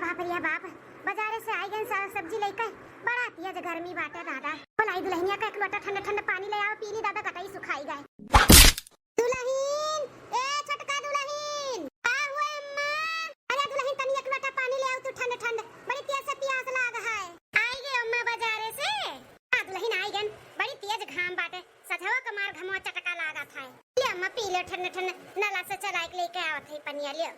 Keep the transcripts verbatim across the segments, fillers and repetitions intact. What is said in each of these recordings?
बाप रे बाप, बाजारे से आई गन सा-, सब्जी लेके। बड़ा तेज गर्मी बाटे दादा। बोलाई दुलहिनिया का एक लोटा ठंडा ठंडा पानी ले आओ, पी ली दादा, कटई सुखाई गए। दुलहिन, ए छोटका दुलहिन, का हुए अम्मा? अरे दुलहिन, तनी एक लोटा पानी ले आओ तू ठंड ठंड, बड़ी तेज से प्यास लाग है। आई गए अम्मा बाजारे से। हाँ दुलहिन, आई गन, बड़ी तेज घाम बाटे, सझवा का मार घमवा चटका लागत है। ले अम्मा पी ले ठंड ठंड, नला से चलाइक लेके आवत है पनिया, ले।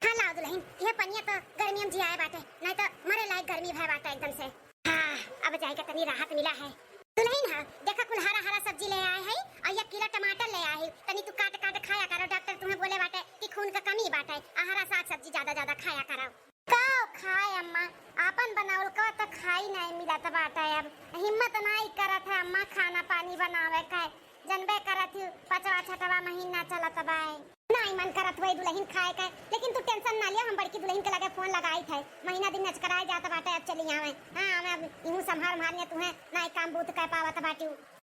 हाँ लाओ दुलहिन, यह पनिया तो गर्मी में जियाए बाटे, नहीं तो मरे लायक गर्मी भय बाटे एकदम से। हाँ, अब जाइके तनी राहत मिला है। दुलहिन, हाँ, देखा कुल हरा हरा सब्जी ले आए है और एक किलो टमाटर ले आए है, तनी तू काट काट खाया करो, डॉक्टर तुम्हें बोले बाटे कि खून का कमी बाटे, आ हरा साग सब्जी ज्यादा ज्यादा खाया करो। का खाए अम्मा, आपन बनावल का तो खाई नहीं मिलत बाटे, अब हिम्मत नहीं करत है अम्मा खाना पानी बनावे का, जनबे करत ही पचवा छठवा महीना चलत बाए। नाई मन करत हुए दुलहिन खाए के, लेकिन तू tension ना लियो, हम बड़की दुलहिन के लगे फोन लगाई थे। महीना दिन नचकराए जात बाटे, अब चली आवे। हाँ, हमें अब इहू संभार मारने तुहे नाई काम बूत कर पावत बाटी।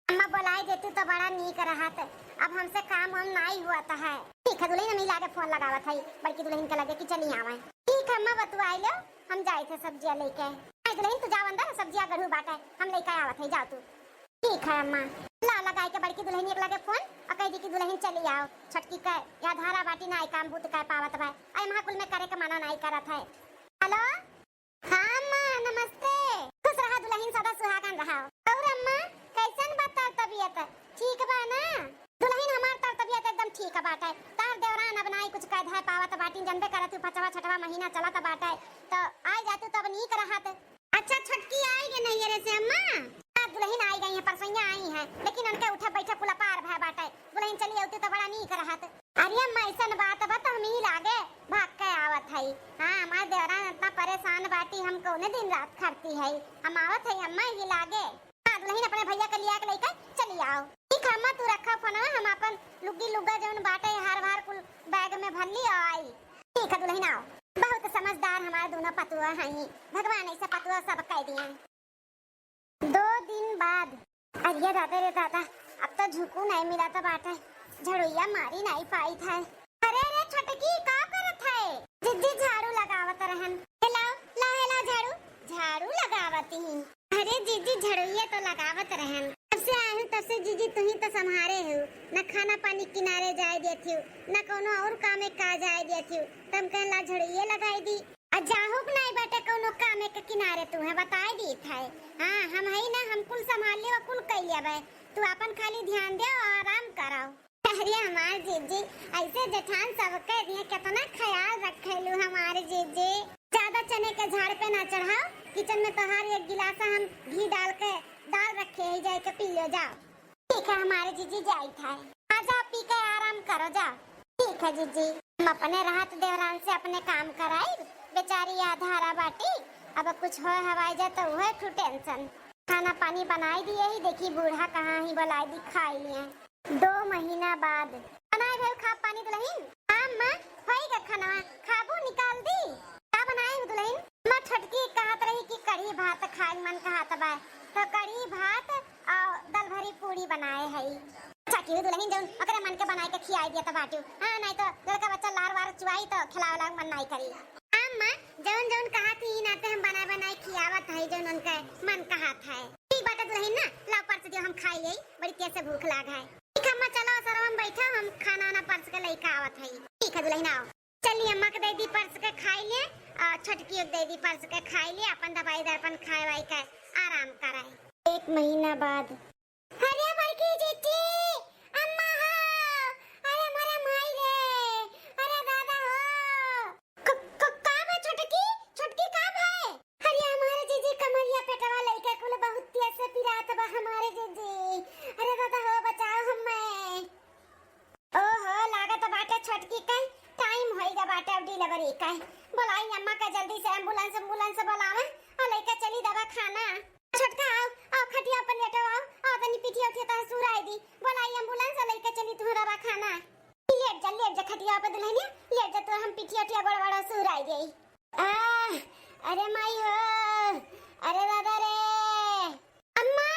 अम्मा बोलाई देती तो बड़ा नीक रहत, अब हमसे काम हम नाई हुआ तो है। ठीक है दुलहिन, हम ही लागे फोन लगावत है बड़की दुलहिन के लगे कि चली आवे। ठीक है अम्मा, बतुआई लो, हम जाए थे सब्जिया लेके। आई दुलहिन, तू जाओ अंदर, सब्जिया गढ़ू बाटे, हम लेके आवत है, जाओ तू। ठीक है अम्मा। ला लगाई के बड़की दुलहिन एक लगे फोन और कह दी कि दुलहिन चली आओ, छोटकी के या धारा बाटी ना आई काम बूत कर पावत बा, आई महा कुल में करे के मना नहीं करत है। हेलो, हाँ अम्मा नमस्ते। खुश रहा दुलहिन, सदा सुहागन रहा। और अम्मा कैसन बा तोर तबियत, ठीक बा ना? दुलहिन हमार तोर तबियत एकदम ठीक बाटे, तार देवरान अब नाई कुछ कह धाय पावत बाटी, जनबे करत हूँ पचवा छठवा महीना चलत बाटे, तो आई जातू तब नीक रहत। अच्छा, छोटकी आई गे नैहरे से अम्मा? हाँ, दुलहिन आई गई है, परसैया आई है, लेकिन उनके उठे बैठे कुल अपार भय बाटे। दुलहिन चली अउती तो बड़ा नीक रहत। अरे अम्मा, ऐसन बात बा तो हम ही लागे भाग के आवत हई। हाँ, हमार देवरान इतना परेशान बाटी, हम कौने दिन रात खरती हई। हम आवत हई अम्मा, ही लागे। हाँ, दुलहिन अपने भैया के लिया के लेके चली आओ। ठीक है अम्मा, तू रखा फोनवा, हम अपन लुग्गी लुग्गा जौन बाटे हार वार कुल बैग में भर ली और आई। ठीक है दुलहिन, आओ। बहुत समझदार हमार दोनों पतुआ हई, भगवान ऐसे पतुआ सब कह दिए। दो दिन बाद। अरे दादा रे दादा, अब तो झुकू नहीं मिला तो बाटे, झड़ुइया मारी नहीं पाई था। अरे रे छोटकी, का करत है? जिज्जी झाड़ू लगावत रहन। हेलाओ, ला हेला झाड़ू, झाड़ू लगावत ही। अरे जिज्जी, झड़ुइया तो लगावत रहन, जब से आए हूँ तब से जिज्जी तुही तो संभारे हो, न खाना पानी किनारे जाए देत हो, न कोनो और काम में का जाए देत हो, तब कहला झड़ुइये लगाई दी। आ जाहू के नाई बाटे कौनो कामे के किनारे, तुहे बताए दीत है। हाँ, हम हई ना, हम कुल संभाल लेब, कुल कई लेबे। तू आपन खाली ध्यान दे और आराम करो। अरे हमार जीजी, ऐसे जेठान सबके दिए कितना ख्याल रखेलू हमार जीजी। ज्यादा चने के झाड़ पे ना चढ़ाओ, किचन में तोहार एक गिलास हम घी डाल के दाल रखे है, जाए के पी लो जाओ। ठीक है हमार जीजी, जाइत है। आ जाओ, पी के आराम करो, जाओ। ठीक है जीजी, हम अपने रहत देवरान से अपने काम कराई। बेचारी आधारा बाटी, अब कुछ होए हवाई जाए तो उहे ठू tension। खाना पानी बनाई दिए ही, देखी बूढ़ा कहाँ ही, बोलाई दी, खाई लिए। दो महीना बाद। बनाए भेल खा पानी दुलहिन? हाँ अम्मा, होई गा खाना, खाबू निकाल दी। का बनाए हो दुलहिन? अम्मा छोटकी कहत रही कि कढ़ी भात खाए मन कहत बा, तो कढ़ी भात और दल भरी पूरी बनाए हई। अच्छा की दुलहिन, जौन ओकरे मन के बनाए के खियाई दिया तो बाटू। हाँ, नहीं तो लड़का बच्चा लार वार चुआई तो खिलावे लाग मन नहीं करी। हाँ अम्मा, जौन जौन कहत ही नाते हम बनाए बनाए खियावत हई, जौन उनके मन कहत है। ठीक बाटे दुलहिन ना, लाओ परस दियो, हम खाई लेई, बड़ी तेज से भूख लाग है। ठीक है अम्मा, चलो सरवा में बैठो, हम खाना वाना परस के लेके आवत हई। ठीक है दुलहिन, आओ। चली अम्मा के दे दी परस के खाई ले, और छोटकी के दे दी परस के खाई ले, अपन दवाई दर्पण खाए वाई के आराम कराए। एक महीना बाद। अरे बड़की जीजी, अम्मा हो, अरे मोरे माई रे, अरे दादा हो। क-, क-, का बा छोटकी? छोटकी का भय? अरे हमारे जीजी कमरिया पेटवा लइके कुल बहुत तेज से पिरात बा हमारे जीजी। अरे दादा हो, बचाओ हमें। ओहो, लागत बाटे छोटकी के time होई गा बाटे अब delivery के। बोलाई अम्मा के जल्दी से ambulance, ambulance बोलावे और लेके चली दवा खाना। छोटका आओ, आओ खटिया पर लेटो, आओ, आओ तनी पीठिया उठिया तोहर सुराई दी। बोलाई ambulance और लेके चली तुहरा दवा खाना। लेट जा, लेट जा खटिया पे दुलहिनिया, लेट जा तो हम पीठिया उठिया गोड़ वाड़ा सुराई दी। आह, अरे माई हो, अरे दादा रे। अम्मा,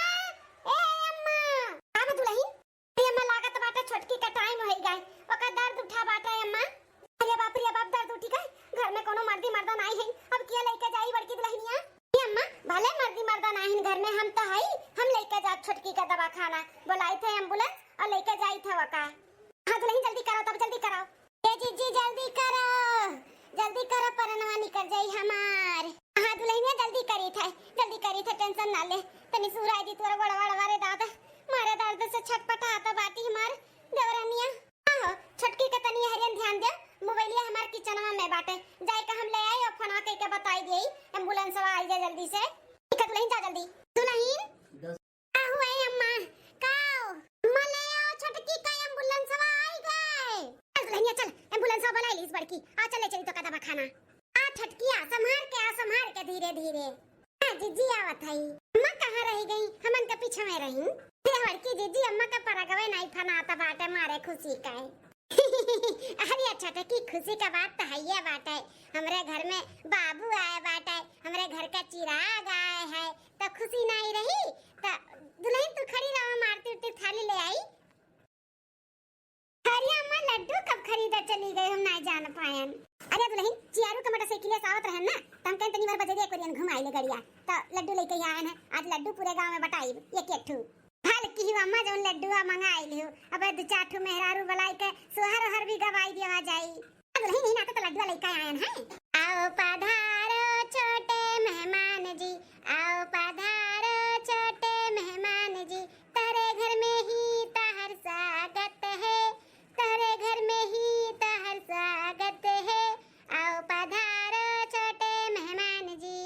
ए अम्मा। का बा दुलहिन? अरे अम्मा, लागत बाटे छोटकी का time होई गए, ओकर दर्द उठा बाटे अम्मा। अरे बाप रे बाप, दर्द उठी गए, घर में कोनो मर्दी मर्दा नाई है, अब किया यही एम्बुलेंसवा आई जाए जल्दी से। ठीक है दुलहिन, जा जल्दी। दुलहिन, का हुआ है अम्मा? का हो? अम्मा ले आओ छोटकी का, एम्बुलेंसवा आई गए। चल दुलहिनिया चल, एम्बुलेंसवा बुलाई लीस बड़की। आ चले चली तो का दवाखाना। आ छोटकिया, संभार के आ, संभार के धीरे धीरे। हाँ, जिज्जी आवत हई। अम्मा कहाँ रहि गई? हमन के पीछे में रही। अरे बड़की जिज्जी, अम्मा का परगवे नाई फनात बाटे मारे खुशी का है। अरे अच्छा, तो की खुशी का बात तो हइये बाटे। हमरे घर में बाबू आए बाटे, हमरे घर का चिराग आए है, तो खुशी नाई रही? तो दुलहिन तू खड़ी रहो, हम आरती उरती थाली ले आई। अरे अम्मा, लड्डू कब खरीदा चली गई, हम नाई जान पायन। अरे दुलहिन, चियारू के मोटरसाइकिल से आवत रहन ना, त हम कहेन तनी भर बजरिया कोरियन घुमाई ले गड़िया, त लड्डू लेके ही आयन है। आज लड्डू पूरे गांव में बटाई एक एक ठू। भल की ही अम्मा, जौन लड्डुआ मंगाई लिहू, अब दू चार ठू मेहरारू बुलाई के सोहर ओहर भी गवाई दिया जाई। दुलहिन ही नाते तो लड्डुआ लेके आयन है। आओ पधारो छोटे मेहमान जी, आओ पधारो छोटे मेहमान जी, तोहरे घर में ही तोहर स्वागत है, तोहरे घर में ही तोहर स्वागत है, आओ पधारो छोटे मेहमान जी।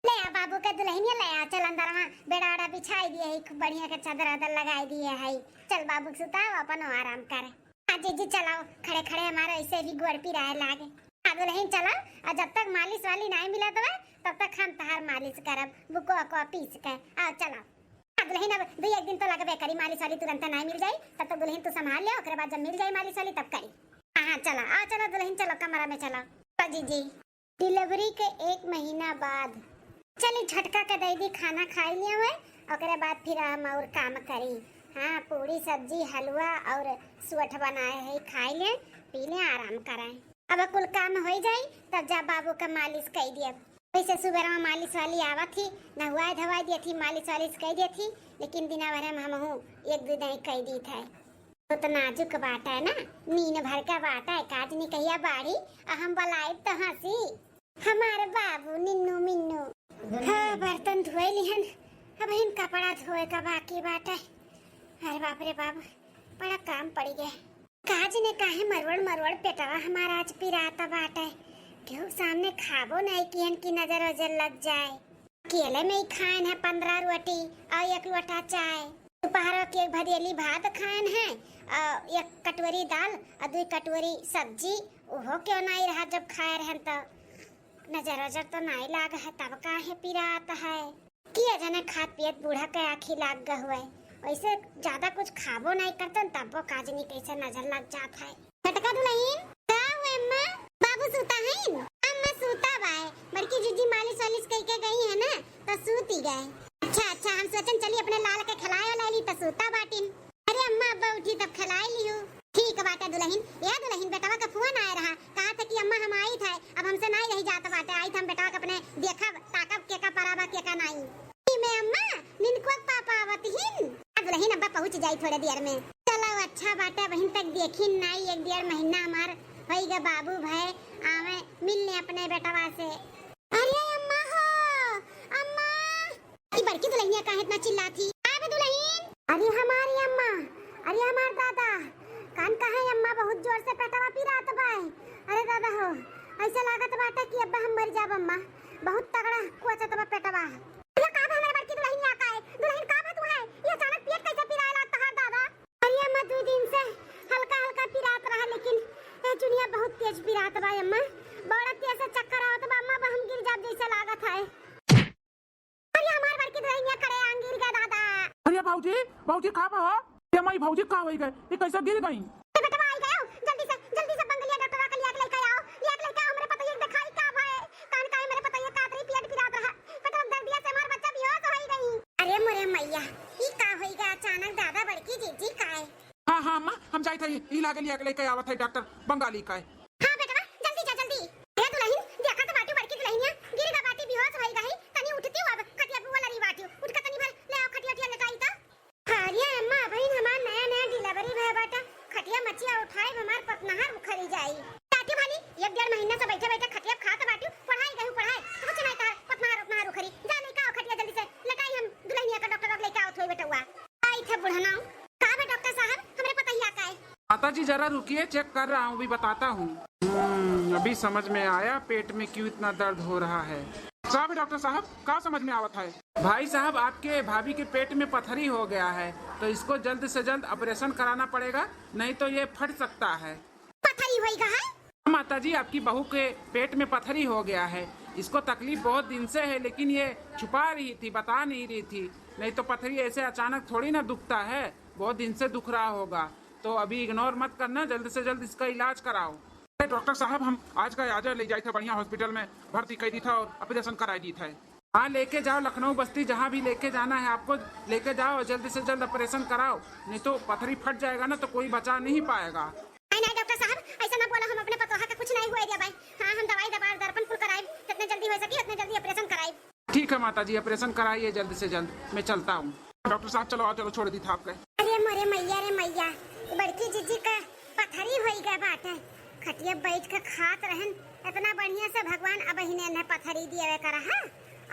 ले आ बाबू के दुलहिनिया, ले आ, चल अंदर वहाँ बेड़ा ओड़ा बिछाई दिए है, खूब बढ़िया के चादर वादर लगाई दिए है। चल बाबू के सुताओ, अपन आराम कर। आ जिज्जी चलाओ, खड़े खड़े हमारा ऐसे भी गोड़ पिराए लागे। आ दुलहिन चलाओ, और जब तक मालिश वाली नाई मिलत बा, तब तक हम तहार मालिश करब, बुको अको पीस के। आओ चलाओ। आ दुलहिन अब दुई एक दिन तो लगबे करी, मालिश वाली तुरंत नाई मिल जाई, तब तक दुलहिन तू संभाल ले, ओकरे बाद जब मिल जाई मालिश वाली तब करी। हाँ हाँ चला, आ चला दुलहिन चलो कमरा में चला। तो जिज्जी। डिलीवरी के एक महीना बाद। चली छोटका के दे दी खाना खाई लिया हुए, ओकरे बाद फिर हम और काम करी। हाँ, पूरी सब्जी हलवा और सोठ बनाए है, खाई ले, पी ले, आराम कराए। अब कुल काम हो जाई तब जा बाबू का मालिश कई दियब। वैसे सुबह में मालिश वाली आवत ही, नहुआए धोआए दियत ही, मालिश वालिश कई दियत ही, लेकिन दिना भर में हमहू एक दो दाई कई दीत है। तो, तो नाजुक बाटे ना, नीन भर का बाटे, काज निकहिया बाढ़ी, आ हम बलाइब तो हंसी। हमार बाबू निन्नू मिन्नू। हाँ, बर्तन धोए लिहन, अब हिन कपड़ा धोए का बाकी बाटे। अरे बाप रे बाप, बड़ा काम पड़ी गए। काज ने काहे मरवड़ मरवड़ पेटवा हमार आज पिरात बाटे। केहू सामने खाबो नहीं किहन की नजर वजर लग जाए। अकेले में ही खाएन है पन्द्रह रोटी और एक लोटा चाय। दोपहर के एक भदेली भात खाएन है और एक कटोरी दाल और दो कटोरी सब्जी। ओहो क्यों नहीं रहा, जब खाए रहन तो नजर वजर तो नहीं लाग है, तब काहे पिरात है? किया जाने खात पियत बूढ़ा के आँखी लाग ग हुए। वैसे ज्यादा कुछ खाबो नहीं करतन, तब्बो काजनी कैसे नजर लग जात है। छोटका दुलहिन, का हुए अम्मा? बाबू सूता हईन? अम्मा सूता बाय। बड़की जिज्जी मालिश वालिश कई के गई है ना, तो सूती गए। अच्छा, अच्छा, हम सोचन चली अपने लाल के खिलाए वाला ली, तो सूता बाटिन। अरे अम्मा, अब्बा उठी तब खिलाई लियो। ठीक बाटे दुलहिन। या दुलहिन, बेटवा का फोन आए रहा, कहा था कि अम्मा हम आई थे, अब हमसे नाई रही जात बाटे, आई थे हम बेटवा के अपने देखब, ताकब के का पराबा के का नाई। ई में अम्मा, निनको पापा आवत हिन। आ दुलहिन अब्बा पहुँच जाई थोड़े देर में। चलो अच्छा बाटे, बहिन तक देखिन नाई, एक डेढ़ महीना हमार होई गा बाबू भय, आवे मिलने अपने बेटवा से। अरे अम्मा हो, अम्मा। ई बड़की दुलहिनिया काहे इतना चिल्लात ही? आवे दुलहिन। अरे हमारी अम्मा, अरे हमार दादा, कान कहाँ है अम्मा, बहुत जोर से पेटवा पिरात बाय। अरे दादा हो, ऐसा लागत बाटे कि अब्बा हम मर जाब अम्मा, बहुत तगड़ा कोचत बा पेटवा। ये का बा हमारे बड़की दुलहिनिया का है? दुलहिन का बा तू है? ये अचानक पेट कैसे पिराए लागत है दादा? अरे अम्मा, दो दिन से हल्का हल्का पिरात रहा, लेकिन ए चुनिया बहुत तेज पिरात बा अम्मा, बड़ा तेज से चक्कर आवत बा अम्मा, अब हम गिर जाब जैसे लागत है। अरे हमार बड़की दुलहिनिया करे आंगीर गए दादा। अरे भौजी, भौजी का बा हो? ये माई भौजी का होई गए? ये कैसे गिर गई? ए बेटवा आई गयो, जल्दी से, जल्दी से बंगलिया डॉक्टरवा के लिया के लेके आओ, लिया के लेके आओ, हमरे पतोहिया के देखाई का भए। कान का हमरे पतोहिया का अतरी पेट पिरात रहा, पेटवा के दर्दिया से हमार बच्चा बेहोश होई गई। अरे मोरे मैया, ई का होई गए अचानक दादा बड़की जिज्जी का है? हाँ, हाँ, अम्मा, हम जाइत हई, ई लागे लिया के लेके आवत है डॉक्टर बंगाली का है। हाँ बेटवा, जल्दी जा, जल्दी। हे दुलहिन, देखा तो बाटू बड़की दुलहिनिया, गिर गा बाटी, बेहोश होई गई, तनी उठती हो अब, खटिया पे वाला रही बाटी, उठ के तनी भर ले आओ खटिया उटिया लेटाई तो। अरे अम्मा, बहिन हमार नया नया डिलीवरी भय बाटा, खटिया मचिया उठाए हमार पतनहर उखरी जाई। टाटी भाली, एक डेढ़ महीना से बैठे बैठे खटिया खात बाटू, पढ़ाई गई पढ़ाई, कुछ नहीं कहा, पतनहर उतनहर उखरी, जा लेके आओ खटिया जल्दी से, लेटाई हम दुलहिनिया का डॉक्टर अब लेके आओ थोई बेटवा। आई थे बुढ़ना। का बा डॉक्टर साहब, हमरे पतोहिया का है? माता जी, जरा रुकिए, चेक कर रहा हूँ, अभी बताता हूँ। हम्म, अभी समझ में आया पेट में क्यों इतना दर्द हो रहा है। का बे डॉक्टर साहब, का समझ में आवत है? भाई साहब, आपके भाभी के पेट में पथरी हो गया है, तो इसको जल्द से जल्द ऑपरेशन कराना पड़ेगा, नहीं तो ये फट सकता है। पथरी होई गा है? माता जी, आपकी बहू के पेट में पथरी हो गया है। इसको तकलीफ बहुत दिन से है, लेकिन ये छुपा रही थी, बता नहीं रही थी। नहीं तो पथरी ऐसे अचानक थोड़ी ना दुखता है, बहुत दिन से दुख रहा होगा। तो अभी इग्नोर मत करना, जल्द से जल्द इसका इलाज कराओ। अरे डॉक्टर साहब, हम आज का आजा ले जाए थे बढ़िया हॉस्पिटल में, भर्ती कर दी था और ऑपरेशन करा दी था। हाँ, लेके जाओ लखनऊ बस्ती, जहाँ भी लेके जाना है आपको, लेके जाओ और जल्द से जल्द ऑपरेशन कराओ, नहीं तो पथरी फट जाएगा ना, तो कोई बचा नहीं पाएगा। नहीं, नहीं डॉक्टर साहब, ऐसा ना बोला, हम अपने पतोहा का कुछ नहीं हुए दिया भाई। हाँ, हम दवाई दवा दर्पण कुल कराइब, जितने जल्दी हो सके उतने जल्दी ऑपरेशन कराइब। ठीक है माता जी, ऑपरेशन कराइए जल्द से जल्द, मैं चलता हूँ। डॉक्टर साहब, चलो आओ, चलो छोड़ दी था आपके। अरे मोरे मैया रे मैया, बड़की जीजी का पथरी होई गए बाटे। खटिया बैठ के खात रहन, इतना बढ़िया से भगवान अब इन्हें न पथरी दिए करा, हाँ?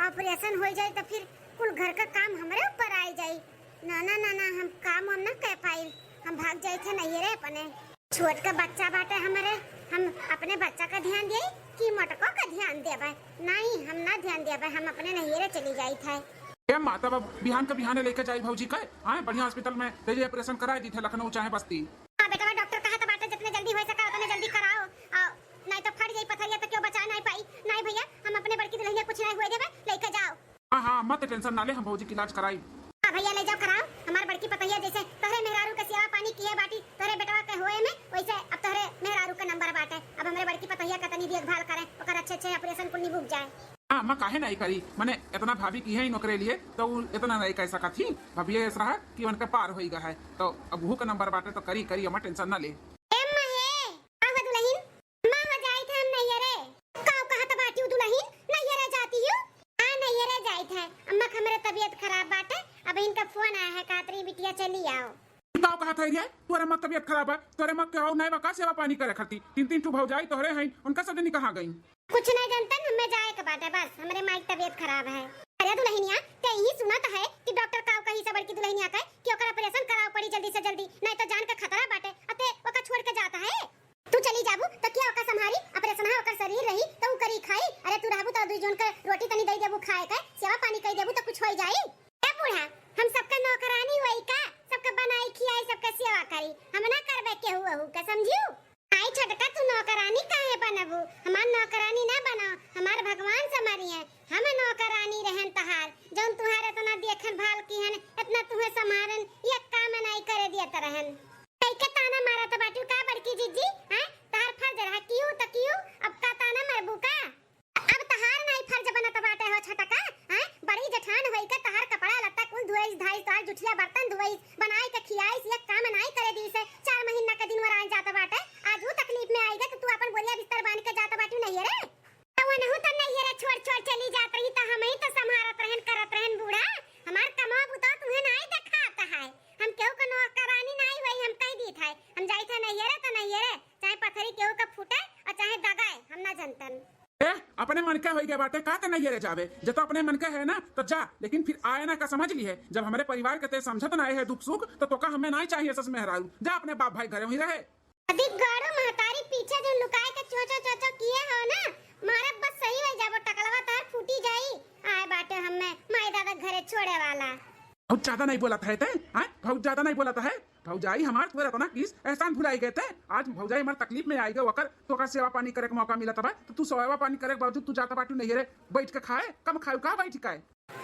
ऑपरेशन हो जाए तो फिर कुल घर का काम हमरे ऊपर आ जाई। ना, ना, ना, ना, हम काम हम ना कर पाई, हम भाग जाए थे नहीं रे अपने। छोट का बच्चा बाटे हमरे, हम अपने बच्चा का ध्यान देई कि मोटको का ध्यान देबे? नहीं, हम ना ध्यान देबे, हम अपने नैहरे चली जाइत है। ए माता, अब बिहान का बिहाने लेके जाई भौजी का, हाँ, बढ़िया हॉस्पिटल में ले जाई, ऑपरेशन कराए दी थे लखनऊ चाहे बस्ती। हाँ बेटवा, डॉक्टर कहा तो बाटे जितने जल्दी हो सका उतने जल्दी कराओ, और नहीं तो फट जाई पथरिया तो क्यों बचा नहीं पाई। नहीं भैया, हम अपने बड़की दुल्हनिया कुछ नहीं हुए देबे, लेके जाओ। हाँ, हाँ, मत टेंशन ना ले, हम भौजी के इलाज कराई। हाँ भैया, ले जाओ कराओ। हमार बड़की पतोहिया जैसे तोहरे मेहरारू के सेवा पानी किए बाटी तोहरे बेटवा के होए में, वैसे अब तोहरे मेहरारू के नंबर बाटे। अब हमरे बड़की पतोहिया का तनी देखभाल करें, ओकर अच्छे अच्छे ऑपरेशन कुल निबुक जाए। हाँ, अम्मा काहे नहीं करी, मने इतना भाभी की है ओकरे लिए, तो उ इतना नहीं कह सकत ही। भाभी ऐसा रहा कि उनका पार होई गा है, तो अब वहू का नंबर बाटे तो करी, करी, अम्मा टेंशन ना ले। ए अम्मा हे, आवा दुल्हन, अम्मा हो जाई थे हम नैहरे। का कहत बाटी दुल्हन, नैहरे जाती हो? हाँ, नैहरे जाई थे। अम्मा के हमरे तबीयत खराब बाटे, अब इनका फोन आया है, कहत रही बिटिया चली आओ। का कहत है रे? तोरे अम्मा के तबीयत खराब है, तोरे अम्मा के आओ नहीं बा का सेवा पानी करे खातिर? तीन तीन ठू भौजाई तोहरे हैं, उनका सब जनी कहाँ गई? कुछ नहीं जानतन, हमें जाए के बाटे बस, हमरे माई के तबीयत खराब है। अरे दुल्हनिया, ते यही सुनत है कि डॉक्टर काव कही से बड़की दुल्हनिया के कि ओकर ऑपरेशन कराव पड़ी जल्दी से जल्दी, नहीं तो जान के खतरा बाटे। अते ओका छोड़ के जाता है। तू चली जाबू तो क्या ओका संभारी? ऑपरेशन है, ओकर शरीर रही तो उ करी खाई। अरे तू रहबू तो दुई जन के रोटी तनी दे देबू खाए के, सेवा पानी कर देबू तो कुछ हो जाई। ए बूढ़ा, हम सबका नौकरानी होई का? सबका बनाई खियाई, सबका सेवा करी, हम ना करबे केहू ओहू के, समझियो? आई छोटका, तू नौकरानी काहे बनबू? हमार नौकरानी ना बना, हमार भगवान संभारी है। हम नौकरानी रहन तहार, जौन तुहार इतना देखन भाल की हन, इतना तुहे संभारन, ये काम नहीं करे दियत रहन। कई के ताना मारत बाटू का बड़की जीजी? हैं? तहार फर्ज रहा, कियो त कियो, अब का ताना मारबू का? अब तहार नाई फर्ज बनत बाटे हो छटका, हैं? बड़ी जेठान होई के तहार कपड़ा लत्ता कुल धोइस धाइस, तहार जुठिया बर्तन धोइस, बनाई के खियाइस, एक काम नाई करे दीस है। चार महीना के दिन वरान जात बाटे, आज उ तकलीफ में आई गए तो तू अपन बोरिया बिस्तर बांध के जात बाटू नैहरे। तो वनहु तो नैहरे छोड़ छोड़ चली जात रही तो हम ही तो संभारत रहन करत रहन बूढ़ा। हमार कमाओ बुता तुहे नाई देखात है, हम केहू के नौकरानी नाई होई, हम कह दीत है, हम जाई थे नैहरे तो नैहरे, चाहे पथरी केहू का फूटे और चाहे दगाए, हम ना जनतन। ए, अपने मन के होई गए बाटे, का ते नैहरे जावे? जे तो अपने मन के है ना, तो जा, लेकिन फिर आए ना का समझ ली है। जब हमरे परिवार के ते समझत ना है दुख सुख, तो तोका हमें ना चाहिए सस मेहरारू। जा अपने बाप भाई घरे वहीं रहे। अदी गाड़ू महतारी पीछे जो लुकाए के चोचो चोचो किए हो ना, मारे बस सही हो जाबो, टकलवा तार फूटी जाई। आए बाटे हमें माई दादा घरे छोड़े वाला। बहुत ज्यादा नहीं बोलत है ते, हाँ? बहुत ज्यादा नहीं बोलत है। भौजाई हमार तोर इतना किस एहसान भुलाई गए थे। आज भौजाई हमार तकलीफ में आई गए, ओकर तोका सेवा पानी करे के मौका मिलत बा, तो तू सेवा पानी करे के बावजूद तू जाता बाटू नैहरे बैठ के खाए, कम खाऊ का बैठ के?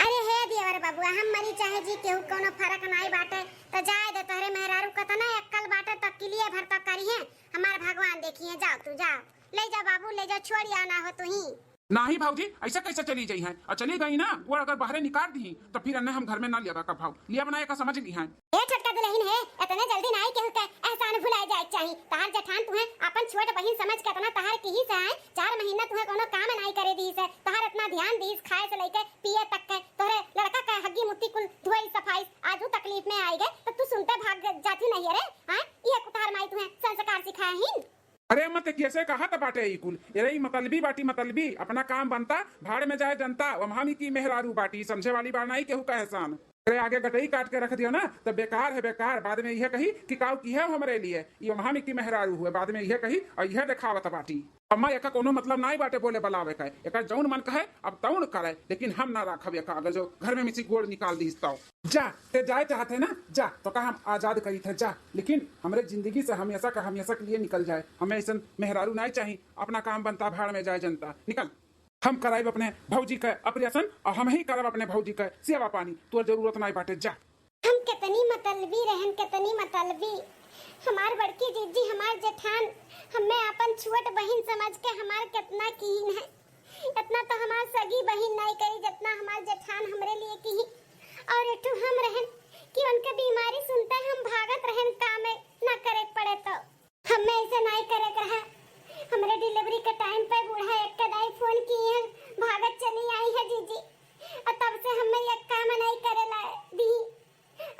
अरे हे देवर बबुआ, हम मरी चाहे जी, केहू कोनो फर्क नाई बाटे, तो जाए दे। तोहरे मेहरारू कतना अक्कल बाटे, तो किलिए भर तो करिहे, हमार भगवान देखिए। जाओ तू, जाओ, ले जाओ बाबू, ले जाओ, छोड़ आओ ना हो तू ही। नाही भौजी, ऐसे कैसे चली जाई हैं? और चली गई ना, वो अगर बाहरे निकाल दी, तो फिर अन्ने हम घर में ना लिया कब भाव, लिया बनाए का समझ ली हैं। ए छोटका दुल्हन है, इतने जल्दी नाई केहू के एहसान भुलाए जाए के चाही। तहार जेठान तुहे अपन छोट बहिन समझ के इतना तहार किहिस है, चार महीना तुहे कोनो काम नाई करे दीस है, तहार इतना ध्यान दीस, खाए से लेके पिए तक के, तोहरे लड़का के हग्गी मुत्ती कुल धोई सफाई, आजू तकलीफ में आई गए, तो तू सुनते भाग जाती नहीं रे, हाँ? ये कुतार माई तुहे संस्कार सिखाए हिन। अरे अम्मा, ते कैसे कहा त बाटे ई कुल? अरे ई मतलबी बाटी, मतलबी। अपना काम बनता, भाड़ में जाए जनता। वम्हा मी की मेहरारू बाटी, समझे वाली बात नाई केहू का एहसान। अरे आगे गटई काट के रख दियो ना, तो बेकार है बेकार। बाद में यह कही कि काऊ की है हमरे लिए, ये महामी की मेहरारू हुए। बाद में यह कही और यह देखावत बाटी। अम्मा, एका कोनो मतलब नाई बाटे बोले बलावे का, एका जौन मन कहे अब तौन करे, लेकिन हम ना राखब एका, अगर जो घर में मिसी गोड़ निकाल दी तो। जा, ते जाए चाहत है ना, जा, तो का हम आजाद करी थे, जा, लेकिन हमरे जिंदगी से हमेशा का हमेशा के लिए निकल जाए। हमें ऐसन मेहरारू नाई चाही, अपना काम बनता, भाड़ में जाए जनता, निकल। हम कराइब अपने भौजी का ऑपरेशन और हम ही करब अपने भौजी का सेवा पानी, तोर जरूरत नाई बाटे, जा। हम कितनी मतलबी रहन, कितनी मतलबी। हमार बड़की जीजी, हमार जेठान, हमें अपन छोट बहिन समझ के हमार कितना कीन है। इतना तो हमार सगी बहिन नाई करी, जितना हमार जेठान हमरे लिए कीन। और एठू हम रहन कि उनके बीमारी सुनते हम भागत रहन, काम ना करे पड़े तो। हमें ऐसे नाई करे के रहा। हमरे डिलीवरी के टाइम पे बूढ़ा एक दाई फोन की है, भागत चली आई है जीजी। और तब से हमें एक काम नाई करे ला दी।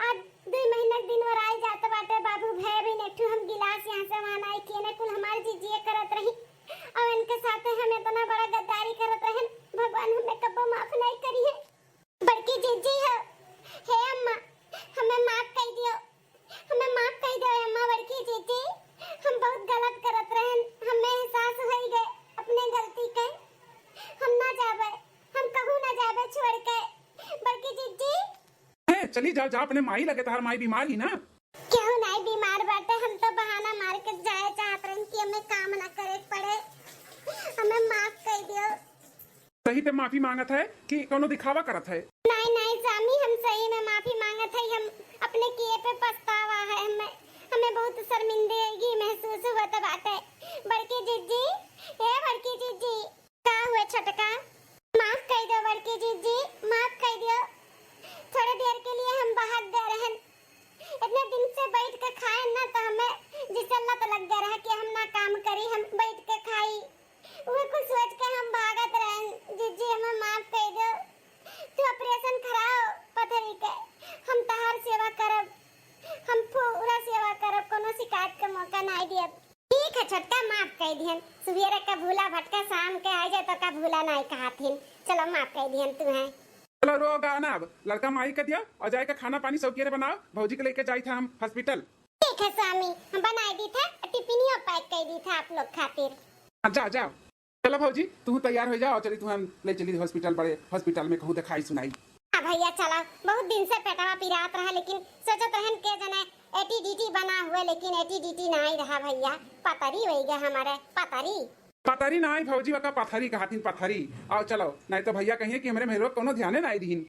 आज दो महीना के दिन और आई जात बाटे बाबू, भय भी नेठू हम गिलास यहाँ से वहाँ नाई किए ना, कुल हमार जीजिए करत रही। और इनके साथे हम इतना बड़ा गद्दारी करत रहन, भगवान हमें कब्बो माफ नाई करी है। बड़की जीजी हो, हे अम्मा, हमें माफ कर दियो, हमें माफ कर दियो अम्मा। बड़की जीजी, हम बहुत गलत करत रहन, हमें एहसास होई गए अपने गलती के। हम ना जाबे, हम कहूँ ना जाबे छोड़ के। बड़की जीजी। हे, चली जाओ, जा अपने माई लगे, तहार माई बीमार ही ना। केहू नाई बीमार बाटे, हम तो बहाना मार के जाए चाहत रहन कि हमें काम ना करे के पड़े। हमें माफ कर दियो। सही ते माफी मांगत है कि कोनो दिखावा करत है? नाई, नाई स्वामी, हम सही में माफी मांगत है। हम अपने किए पे पछतावा है, हमें, हमें बहुत शर्मिंदगी महसूस होत बाटे। बड़की जीजी, ए बड़की जीजी। का हुए छोटका? माफ कर दो बड़की जीजी, माफ कर दो। थोड़े देर के लिए हम भाग गए रहन। इतने दिन से बैठ के खाए ना, तो हमें जिसे लत लग गया रहा कि हम ना काम करी, हम बैठ के खाई। वह कुछ सोच के हम भागत रहन। जीजी, हमें माफ कर दो। तू ऑपरेशन कराओ पथरी के, हम तहार सेवा करब, हम पूरा सेवा करब, कोनो शिकायत के मौका नाई दियब। ठीक है छोटका, माफ कर दिहन। सुबेरे का भूला भटका शाम के आ जाए तो का भूला नाई कहाथिन। चलो माफ कर दिहन तू है। चलो रो गाना, अब लड़का माई के दिया और जाए के खाना पानी सौकेरे बनाओ, भौजी के लेके जाई था हम हॉस्पिटल। ठीक है स्वामी, हम बनाई दी था, टिफिनियो पैक कर दी था आप लोग खातिर। हाँ, जा, जाओ। चलो भौजी, तू तैयार हो जाओ, चली तू हम ले चली हॉस्पिटल, बड़े हॉस्पिटल में कहूँ दिखाई सुनाई। हाँ भैया चलो, बहुत दिन से पेटवा पिरात रहा, लेकिन सोचत रहन के जने एटीडीटी बना हुए, लेकिन एटीडीटी नाई रहा भैया, पतरी होई गया हमारे, पतरी। पतरी नाई भौजी, वका पथरी कहाथिन, पथरी। आओ चलो, नाई तो भैया कहिए कि हमरे मेहरवा कोनो ध्याने नाई दीन।